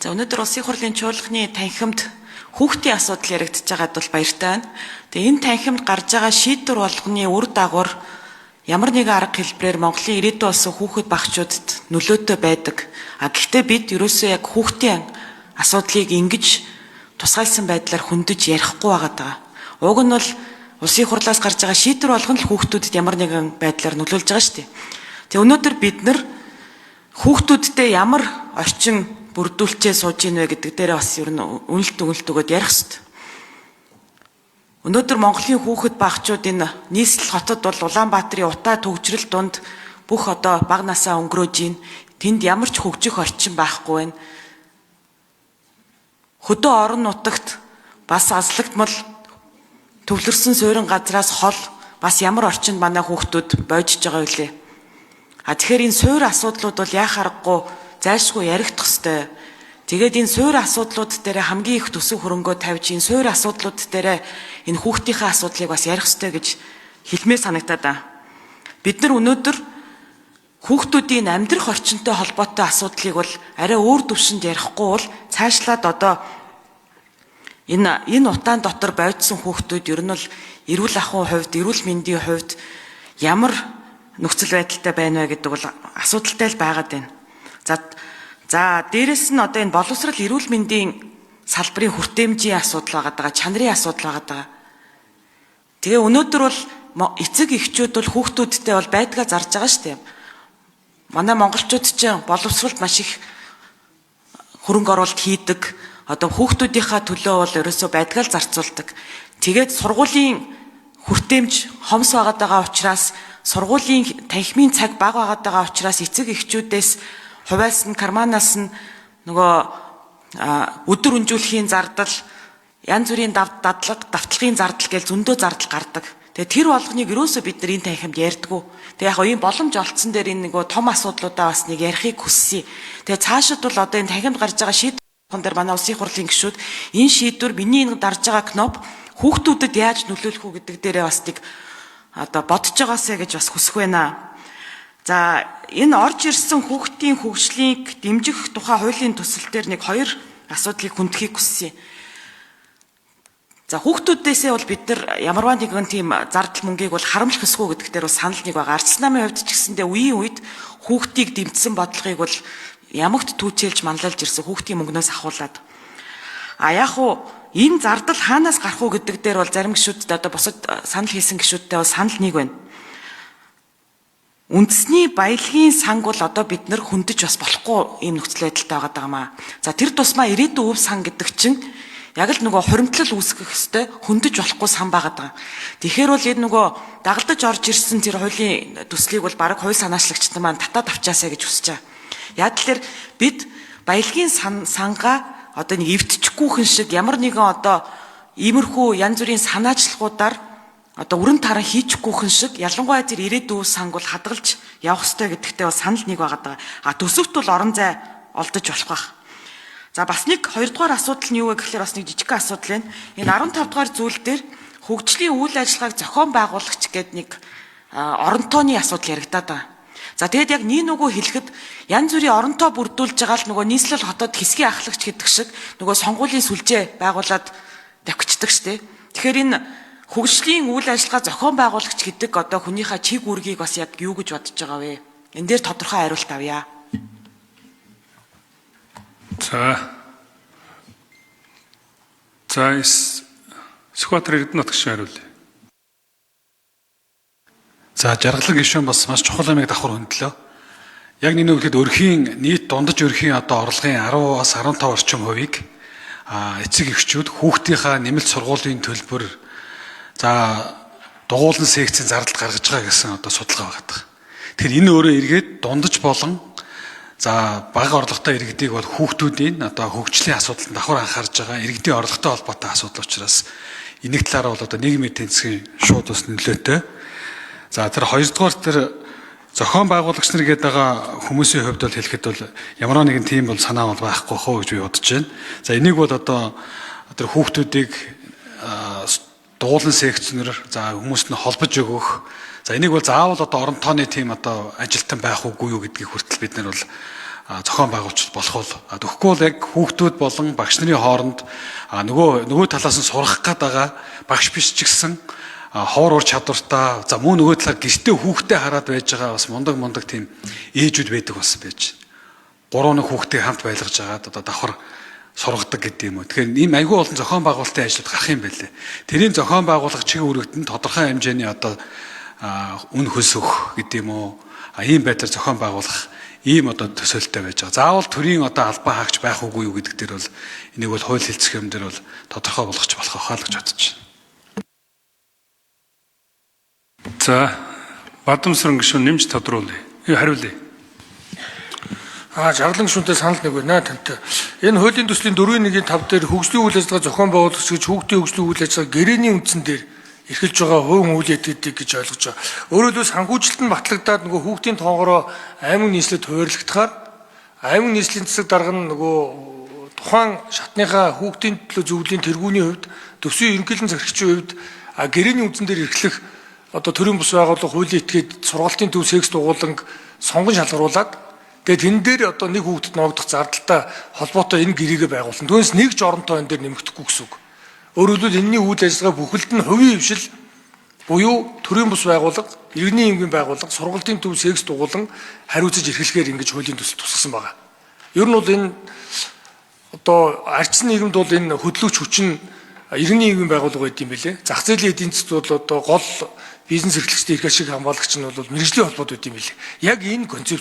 За, өнөөдөр Улсын хурлын чуулганы танхимд хүүхдийн асуудал яригдж байгаад бол баяртай байна. Тэгээ энэ танхимд гарч байгаа шийдвэр болгоны үр дагавар ямар нэгэн арга хэлбэрээр Монголын ирээдүйн болсон хүүхэд багчуудад нөлөөтэй байдаг. А гэхдээ бид ерөөсөө яг хүүхдийн асуудлыг ингэж тусгайлсан байдлаар хөндөж ярихгүй байгаа даа. Уг нь бол Улсын хурлаас гарч байгаа шийдвэр болгон л хүүхдүүдэд ямар нэгэн байдлаар нөлөөлж байгаа шүү дээ. Тэгээ өнөөдөр бид нар хүүхдүүдтэй ямар орчин бүрдүүлчээ сууж ийн вэ гэдэг дээрээ бас ер нь үнэлт өгөлт өгөөд ярих хэрэгтэй. Өнөөдөр Монголын хүүхэд багчууд энэ нийслэл хотод бол Улаанбаатарын утаа төгжрөл дунд бүх одоо бага насаа өнгөрөөж ийн. Тэнд ямар ч хөгжих орчин байхгүй байна. Хөдөө орон нутагт бас азлагтмал төвлөрсөн суурин газраас хол бас ямар орчинд манай хүүхдүүд бойжж байгаа вэ? А тэгэхээр энэ суур асуудлууд бол яах аргагүй зайлшгүй яригдах ёстой. Тэгээд энэ суур асуудлууд дээр хамгийн их төсөв хөрөнгөө тавьж, энэ суур асуудлууд дээр энэ хүүхдийнхээ асуудлыг бас ярих ёстой гэж хэлмээр санагдаад байна. Бид нар өнөөдөр хүүхдүүдийн амьдрах орчинтой холбоотой асуудлыг бол арай өөр төвшөнд ярихгүй бол цаашлаад одоо энэ утаан дотор бойдсон хүүхдүүд ер нь бол эрүүл ахуйн хувьд, эрүүл мэндийн хувьд ямар нөхцөл байдалтай байна вэ гэдэг бол асуудалтай л байгаад байна. За, дээрэс нь одоо энэ боловсрал, эрүүл мэндийн салбарын хүртээмжийн асуудал байгаад байгаа, чанарын асуудал байгаад байгаа. Тэгээ өнөөдөр бол эцэг эхчүүд бол хүүхдүүдтэй бол байдгаа зарж байгаа шүү дээ. Манай монголчууд ч боловсролд маш их хөрөнгө оруулалт хийдэг. Одоо хүүхдүүдийнхаа төлөө бол ерөөсөө байдгаа л зарцуулдаг. Тэгээд сургуулийн хүртээмж хомс байгаад байгаа учраас, сургуулийн танхимын цаг бага байгаад байгаа учраас эцэг эхчүүдээс хувиас нь, карманаас нь нөгөө өдөр өнжүүлэхийн зардал, янз бүрийн дадлага, давталгын зардал гэж зөндөө зардал гардаг. Тэгээ тэр болгоныг ерөөсөө бид нар энэ танхимд ярьдгүү. Тэгээ яг ийм боломж олцсон дээр энэ нөгөө том асуудлуудаа бас нэг ярихыг хүссэн. Тэгээ цаашид бол одоо энэ танхимд гарч байгаа шийдвэр дээр манай Улсын хурлын гишүүд энэ шийдвэр, миний энэ дарж байгаа кноп хүүхдүүдэд яаж нөлөөлөх үү гэдэг дээрээ бас нэг одоо бодож байгаасай гэж бас хүсэх байна. За, энэ орж ирсэн хүүхдийн хөгжлийг дэмжих тухай хуулийн төсөл дээр нэг хоёр асуудлыг хүндэхийг хүссэн. За, хүүхдүүдээсээ бол бид нар ямарваа нэгэн тийм зардал мөнгийг бол харамлах ёсгүй гэдэг дээр бол санал нэг байгаа. Ардчилсан намын хувьд ч гэсэндээ үеийн үед хүүхдийг дэмжсэн бодлогыг бол ямагт түүчээлж манлайлж ирсэн, хүүхдийн мөнгнөөс ахуулаад. А яг уу энэ зардал хаанаас гарах уу гэдэг дээр бол зарим гишүүдтэй, одоо бусад санал хийсэн гишүүдтэй бол санал нэг байна. Үндэсний баялагын санг бол одоо бид нар хөндөж бас болохгүй ийм нөхцөл байдалтай байгаа юм аа. За, тэр тусмаа ирээдүйн өв сан гэдэг чинь яг л нөгөө хуримтлал үүсгэх ёстой, хөндөж болохгүй сан байгаад байгаа. Тэгэхээр бол энэ нөгөө дагалдаж орж ирсэн тэр хуулийн төслийг бол бараг хууль санаачлагчид маань татаад авчаасай гэж хүсэж байгаа. Яг тэр бид баялагын сангаа одоо нэг эвдчихгүйхэн шиг ямар нэгэн одоо иймэрхүү янз бүрийн санаачлагуудаар одоо өрн таран хийчихгүйхэн шиг ялангуяа тэр ирээдүйн санг бол хадгалж явах ёстой гэдэгтээ бол санал нэг байгаад байгаа. А төсөвт бол орон зай олдож болох байх. За, бас нэг хоёрдугаар асуудал нь юу вэ гэхлээр бас нэг жижигхэн асуудал байна. Энэ 15 дугаар зүйл дээр хөгжлийн үйл ажиллагааг зохион байгуулагч гэдэг нэг оронтооны асуудал яригдаад байгаа. За, тэгээд яг нэг нүгөө хэлэхэд янз бүрийн оронтоо бүрдүүлж байгаа л нөгөө нийслэл хотод хэсгийн ахлагч гэдэг шиг нөгөө сонгуулийн сүлжээ байгуулад давхичдаг штэ. Тэгэхээр энэ хөгжлийн үйл ажиллагаа зохион байгуулагч гэдэг одоо хүнийхээ чиг үүргийг бас яг юу гэж бодож байгаа вэ? Энэ дээр тодорхой хариулт авъя. За. За, Сүхбаатар Эрдэнэт гишүүн хариулъя. За, Жаргалан гишүүн бас маш чухал юмыг давхар хөндлөө. Яг нэг нүгэхэд өрхийн нийт дундаж өрхийн одоо орлогын 10-аас 15 орчим хувийг эцэг эхчүүд хүүхдийнхаа нэмэлт сургуулийн төлбөр, за, дугуулан секцийн зардалд гаргаж байгаа гэсэн одоо судалгаа байгаа. Тэгэхээр энэ өөрөө эргээд дундаж болон за бага орлоготой иргэдийг бол хүүхдүүдийн одоо хөгжлийн асуудалд давхар анхаарж байгаа иргэдийн орлоготой холбоотой асуудал учраас энийг талаараа бол одоо нийгмийн эдийн засгийн шууд бас нөлөөтэй. За, тэр хоёрдугаар тэр зохион байгуулагч нар гэдэг байгаа хүмүүсийн хувьд бол хэлэхэд бол ямар нэгэн тийм бол санаа бол байхгүй хөө гэж би бодож байна. За, энийг бол одоо тэр хүүхдүүдийг дуулан секцнэр, за, хүмүүст нь холбож өгөх. За, энийг бол заавал одоо орон тооны тийм одоо ажилтан байх уугүй юу гэдгийг хүртэл бид нар бол зохион байгуулж болох бол тэгэхгүй бол яг хүүхдүүд болон багш нарын хооронд нөгөө талаас нь сурах гээд байгаа багш биш ч гэсэн ховор ур чадвартай, за мөн нөгөө талаар гэртээ хүүхдээ хараад байж байгаа бас мундаг мундаг тийм ээжүүд байдаг бас байж. Гурван нэг хүүхдээ хамт байлгаж агаад одоо давхар сургадаг гэдэг юм уу. Тэгэхээр ийм айгүй олон зохион байгуулалтын ажлууд гарах юм байлээ. Тэрийн зохион байгуулах чиг үүрэгт нь тодорхой хэмжээний одоо үн хөлс өгөх гэдэг юм уу. Ийм байдлаар зохион байгуулах ийм одоо төсөөлттэй байж байгаа. Заавал төрийн одоо албан хаагч байх үгүй юу гэдэг дээр бол энийг бол хууль хэлцэх юм дээр бол тодорхой болгож болох хаа л гэж бодож байна. За Бадамсран гишүүн нэмж тодруулъя. Хариулъя. Жаргалан гишүүнтэй санал нэг байна тантай. Энэ хуулийн төслийн 4.1-ийн 5 дээр хөгжлийн үйл ажиллагаа зохион байгуулагч гэж хүүхдийн хөгжлийн үйл ажиллагаа гэрээний үндсэн дээр эрхэлж байгаа хувийн үйл этгээдийг гэж ойлгож байгаа. Өөрөөр хэлбэл санхүүжилт нь батлагдаад нөгөө хүүхдийн тоогоороо аймаг нийслэлд хуваарлагдахаар аймаг нийслэлийн засаг дарга нь нөгөө тухайн шатныхаа хүүхдийн төлөө зөвлөлийн тэргүүний хувьд, төсвийн ерөнхийлөн захирагчийн хувьд гэрээний үндсэн дээр эрхлэх одоо төрийн бус байгууллага, хуулийн этгээд, сургалтын төв, секс дугууланг сонгон шалгаруулад тэгээд тэн дээр одоо нэг хүүхдэд ноогдох зардалтай холбоотой энэ гэрээгээ байгуулсан. Түүнээс нэг ч оронтой энэ дээр нэмэгдэхгүй гэсэн үг. Өөрөөр хэлбэл энэний үйл ажиллагаа бүхэлд нь хувийн хвшил буюу төрийн бус байгууллага, иргэний эмгээн байгууллага, сургалтын төв, секс дугуулан хариуцаж эрхлэхээр ингэж хуулийн төсөл тусгасан байгаа. Ер нь бол энэ одоо арчсан нийгэмд бол энэ хөдлөгч хүч нь иргэний нийгмийн байгууллага байд юм билээ. Зах зээлийн эдийн засгт бол одоо гол бизнес эрхлэгчдийн эрх ашиг хамгаалагч нь бол мэргэжлийн холбоот байд юм билээ. Яг энэ концепц